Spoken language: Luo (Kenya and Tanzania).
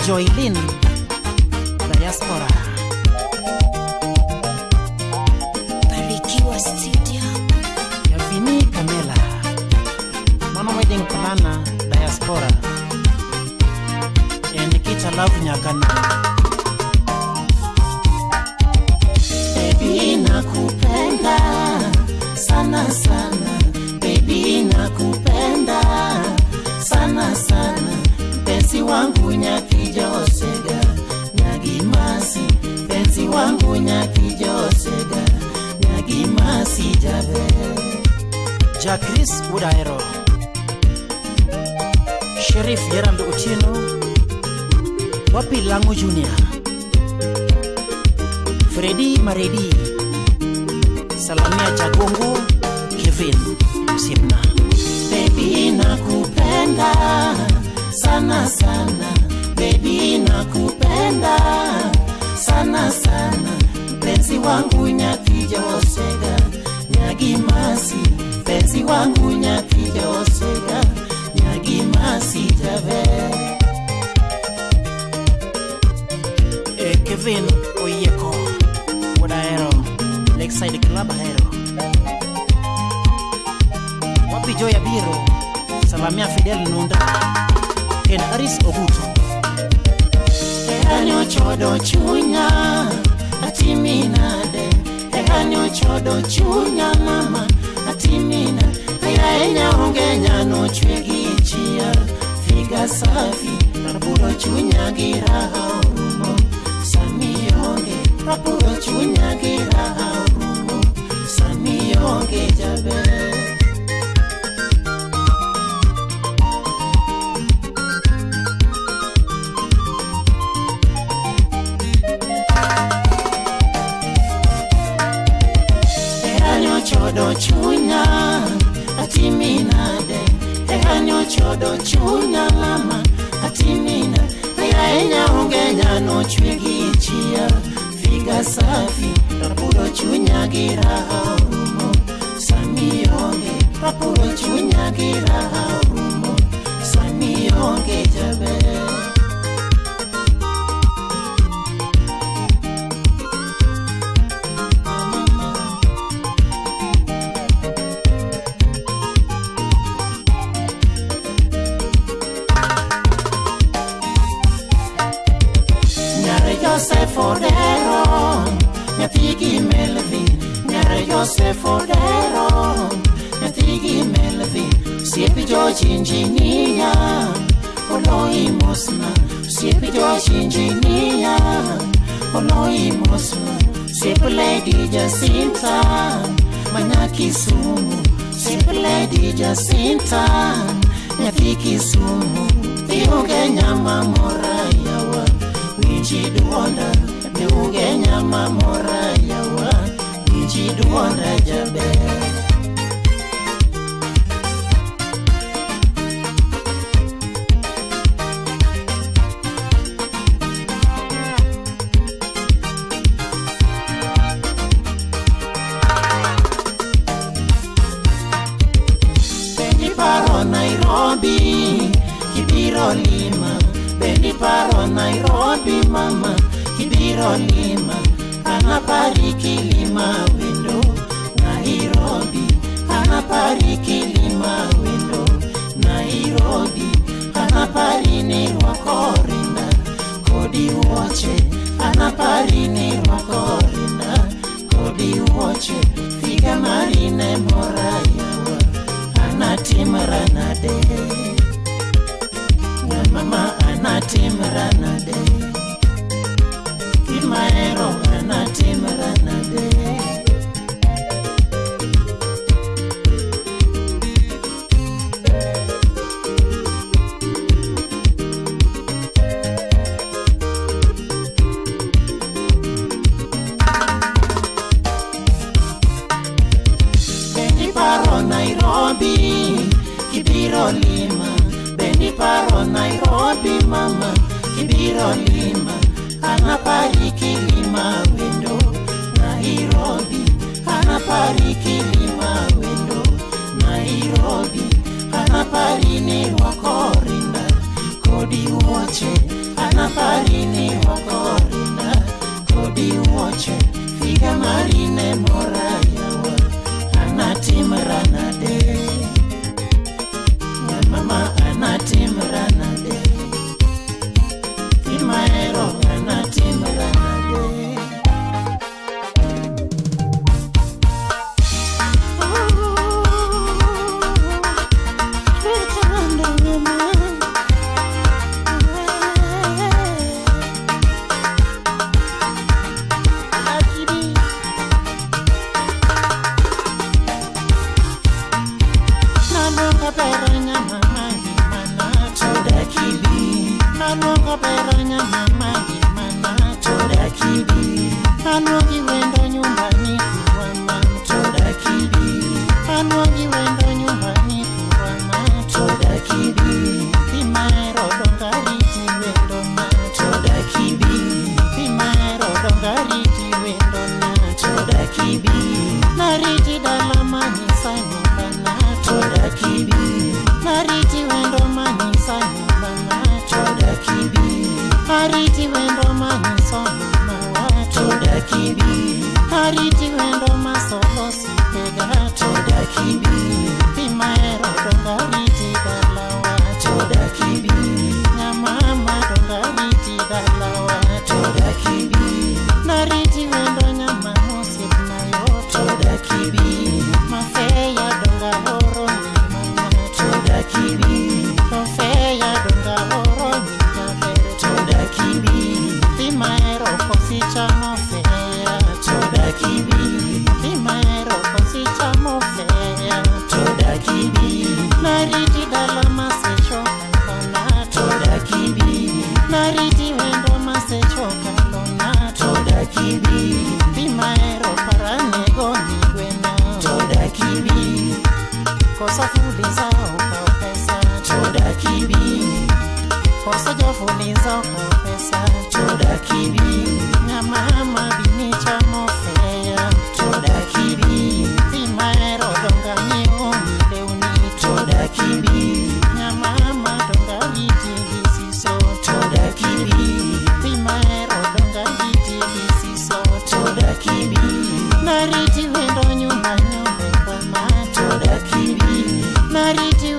Joylin Diaspora. Barikiwa Studio. Yavini Kamela. Mama wedding planner Diaspora. E Nikita Love Nyakana. Baby, nakupenda sana sana. Baby, nakupenda sana sana. Mpenzi wangu nyakijosega nyagimasi. Mpenzi wangu nyakijosega nyagimasi jabe. Jacris Udaero. Sheriff Gerald Otieno. Wapi Lango Junior. Freddy Maredi. Salamia Chagongo. Kevin Sibna. Baby, nakupenda sana sana. Baby, nakupenda sana sana. Mpenzi wangu nyakijosega nyagimasi. Mpenzi wangu nyakijosega nyagimasi jabe. E Kevin Oyeko Wadaero Lakeside Club Ahero. Wapi Joy Abiro. Salamia Fidel Nunda. Ken Aris Ogutu. Herani ochodo chunya atiminade. Herani ochodo chunya mama atimina. Aya enya onge nyano chwegi chia. Figa safi rapuro chunya gi raha orumo. Sami onge rapuro chunya gi raha orumo. Sami onge jaber. Herani ochodo chunya atiminade. Herani ochodo chunya mama atimina. Aya enya onge nyano chwegi chia. Figa safi rapuro chunya gi raha orumo. Sami onge rapuro chunya gi raha orumo. Sami onge jaber. Nyare Joseph Odero, nyathigi Melvin. Nyare Joseph Odero, nyathigi Melvin. Osiep George Engineer, Oloi Mosna. Osiep George Engineer, Oloi Mosna. Osiep Lady Jacinta, manya Kisumu. Osiep Lady Jacinta, nyathi Kisumu. Ionge nyama mora yawa, winji duonda. Ionge nyama mora yawa, winji duonda jaber. Bendi paro Nairobi, kibiro lima. Bendi paro Nairobi mama, kibiro lima. Anapari kilima wendo Nairobi. Anapari kilima wendo Nairobi. Anapari ni rwako rinda kodi wuoche. Anapari ni rwako rinda kodi wuoche. Figa mari ne mora yawa anatimra nade. Mama anatimra nade. Kimaero anatimra nade. Bendi paro Nairobi, kibiro lima. Bendi paro Nairobi mama, kibiro lima. Anapari kilima wendo Nairobi. Anapari kilima wendo Nairobi. Anapari ni rwako rinda kodi wuoche. Anapari Anuogi wendo nyumbani kurama Todakibi. Anuogi wendo nyumbani kurama Todakibi. Timahero dongariti wendo na Todakibi. Timahero dongariti wendo na Todakibi. Nariti dala manyisa nyumba na Todakibi. Nariti wendo manyisa nyumba na Todakibi. Ariti wendo manyiso mama wa Todakibi. Ariti wendo masolo sipega Todakibi. Timahero dongariti dalawa Todakibi. Nyamama dongariti dalawa Todakibi. Nariti wendo nyama mosipnayo Todakibi. Mafeya donga oro ni mama Todakibi. Tofeya donga oro ni jaber Todakibi. Timahero kosichamo feya Todakibi. Timahero kosichamo feya Todakibi. Nariti dala masecho kalona Todakibi. Nariti wendo masecho kalona Todakibi. Timahero paranego ni gwena Todakibi. Koso fuliza okao pesa Todakibi. Koso jofuliza okao pesa Todakibi. Nyamama binichamo feya Todakibi. Timahero donga nyiewo ni lewni Todakibi. Nyamama donga riti gi siso Todakibi. Timahero donga riti gi siso Todakibi. Nariti wendo nyumba nyombe kama Todakibi. Nariti